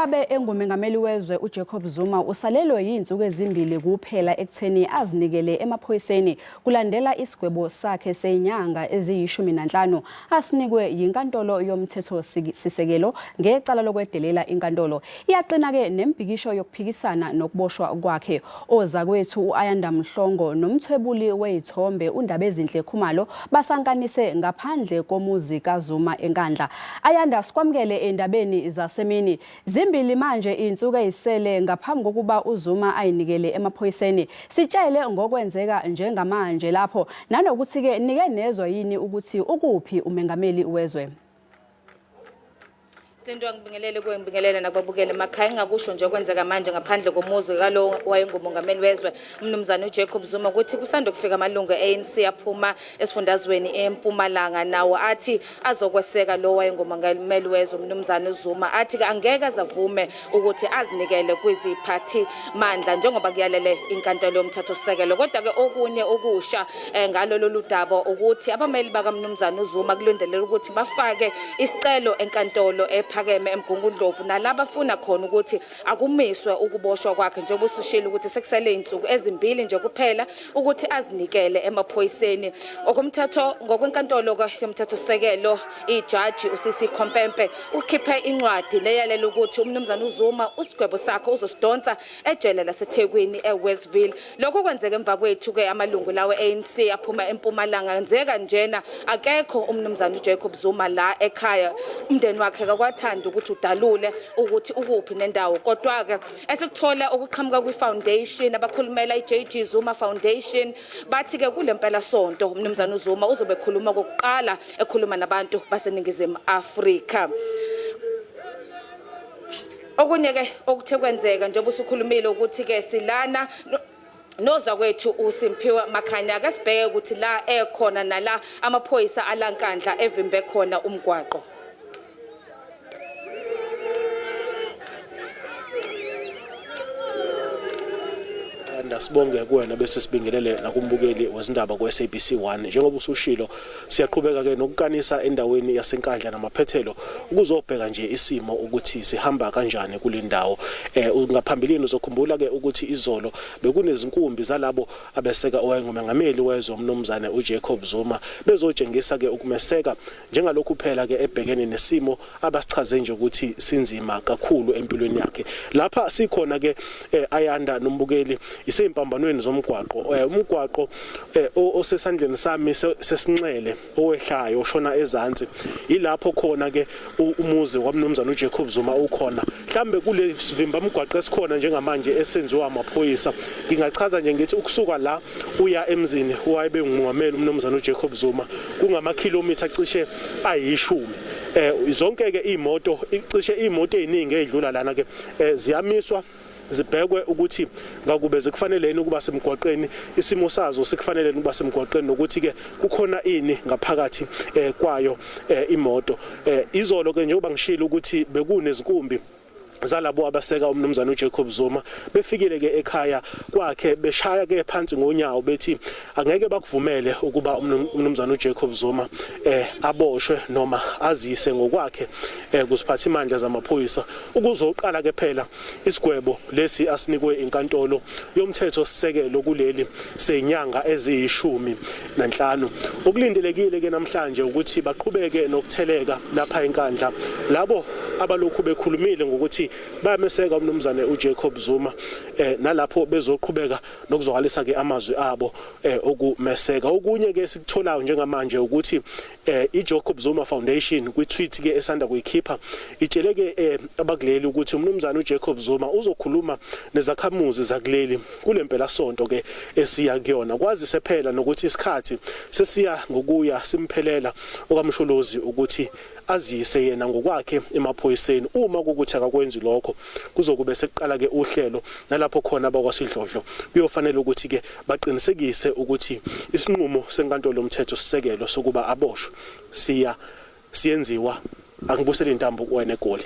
Owabe engumengameli wezwe uJacob Zuma usalelwe yinsuku ezimbili kuphela ekutheni azinikele emaphoyiseni kulandela isigwebo sakhe senyanga eziyi-15 asinikwe yinkantolo yomthethosisekelo ngecala lokwedelela inkantolo. Iyaqina-ke nembhikisho yokuphikisana nokuboshwa kwakhe. Ozakwethu u-Ayanda Mhlongo nomthwebuli wey'thombe uNdabezinhle Khumalo basankanise ngaphandle komuzi kaZuma eNkandla. Ayanda, sikwamukele endabeni zasemini. Zimbili manje iy'nsuku ey'sele ngaphambi kokuba uZuma ayinikele emaphoyiseni. Sitshele ngokwenzeka njengamanje lapho nanokuthi-ke nike nezwa yini ukuthi ukuphi umengameli wezwe. Sinto ngibingelele kuwe ngibingelele nakubabukele emakhaya. Engingakusho nje okwenzeka manje ngaphandle komuzi kalo wayengumongameli wezwe umnumzane uJacob Zuma ukuthi kusanda kufika amalungu e-ANC aphuma esifundazweni eMpumalanga nawo athi azokweseka lo wayengumongameli wezwe umnumzane uZuma, athi ke angeke azavume ukuthi azinikele kwiziphathi mandla njengoba kuyalele inkantolo yomthethosisekelo. Kodwa ke okunye okusha ngalolu ludaba ukuthi abameli bakamnumzane uZuma kulindeleke ukuthi bafake isicelo enkantolo ephakeme eMgungundlovu nalaba funa khona ukuthi akumiswe ukuboshwa kwakhe njengoba usushilo ukuthi sekusele izinsuku ezimbili nje kuphela ukuthi azinikele emaphoyiseni. Okomthetho ngokwenkantolo yomthethosisekelo ijaji uCC Khompempe ukhiphe incwadi neyalela ukuthi umnumzane uZuma usigwebo sakhe uzosidonsa ejele laseThekwini eWestville. Lokhu kwenzeka emva kwethu ke amalungu lawo ANC aphuma eMpumalanga ngenzeka njena akekho umnumzane uJacob Zuma la ekhaya. Umndeni wakhe kakwathanda ukuthi udalule ukuthi ukuphi nendawo, kodwa ke esikuthola okuqhamuka kwi-foundation abakhulumela i-JG Zuma Foundation bathi ke kule mpela sonto umnumzane uZuma uzobe ekhuluma kokuqala ekhuluma nabantu baseNingizimu Afrika. Okunye ke okuthe kwenzeka njengoba usukhulumile ukuthi ke silana nozakwethu uSimphiwe Makhanya, ake sibheke ukuthi la ekhona nala amaphoyisa alaNkandla evimbe khona umgwaqo. Sibonge kuwena bese sibingelele nakumbukeli wezindaba ku-SABC 1. Njengoba usushilo, siyaqhubeka ke nokukanisa endaweni yaseNkandla namaphethelo ukuzobheka nje isimo ukuthi sihamba kanjani kule ndawo. Ngaphambilini uzokhumbula ke ukuthi izolo bekunezinkumbi zalabo abeseka owayengumengameli wezwe umnumzane uJacob Zuma bezotshengisa ke ukumeseka njengalokhu phela ke ebhekene nesimo abasichaze nje ukuthi sinzima kakhulu empilweni yakhe. Lapha sikhona ke Ayanda nombukeli iseyimpambanweni zomgwaqo, umgwaqo osesandleni sami sesinxele owehlayo oshona ezansi, ilapho khona ke umuzi kwamnumzane uJacob Zuma ukhona. Mhlambe kule sivimba mgwaqo esikhona njengamanje esenziwa amaphoyisa, ngingachaza nje ngithi ukusuka la uya emzini owayebe ngumongameli umnumzane uJacob Zuma kungamakhilomitha cishe ayishumi. Zonke ke imoto, cishe imoto eziningi ezidlula lana ke ziyamiswa zibhekwe ukuthi ngakube zikufanele yini ukuba semgwaqeni, isimo sazo sikufanele yini ukuba semgwaqeni, nokuthi ke kukhona ini ngaphakathi kwayo imoto. Izolo ke njengoba ngishilo ukuthi bekunezinkumbi zalabo abaseka umnumzane uJacob Zuma befikile ke ekhaya kwakhe beshaya ke phansi ngonyawo bethi angeke bakuvumele ukuba umnumzane uJacob Zuma aboshwe noma azise ngokwakhe kusiphathimandla zamaphoyisa ukuzoqala ke phela isigwebo lesi asinikwe inkantolo yomthetho sisekelo kuleli senyanga eziyi-15. Okulindelekile ke namhlanje ukuthi baqhubeke nokutheleka lapha eNkandla labo abalokhu bekhulumile ngokuthi bayameseka umnumzane uJacob Zuma, nalapho bezoqhubeka nokuzwakalisa ke amazwi abo okumeseka. Okunye ke sikutholayo njengamanje ukuthi iJacob Zuma Foundation kwi-tweet ke esanda kuyikhipha itshele ke abakuleli ukuthi umnumzane uJacob Zuma uzokhuluma nezakhamuzi zakuleli kule mpelasonto ke esiya kuyona, kwazise phela nokuthi isikhathi sesiya ngokuya simphelela okaMsholozi ukuthi azise yena ngokwakhe emaphoyiseni. Uma kukuthi akakwenzi lokho kuzokube sekuqala ke uhlelo nalapho khona abakwasidlodlo kuyofanele ukuthi ke baqinisekise ukuthi isinqumo senkantolo yomthetho sisekelo sokuba aboshwe siya siyenziwa. Angibusele intambo kuwena eGoli.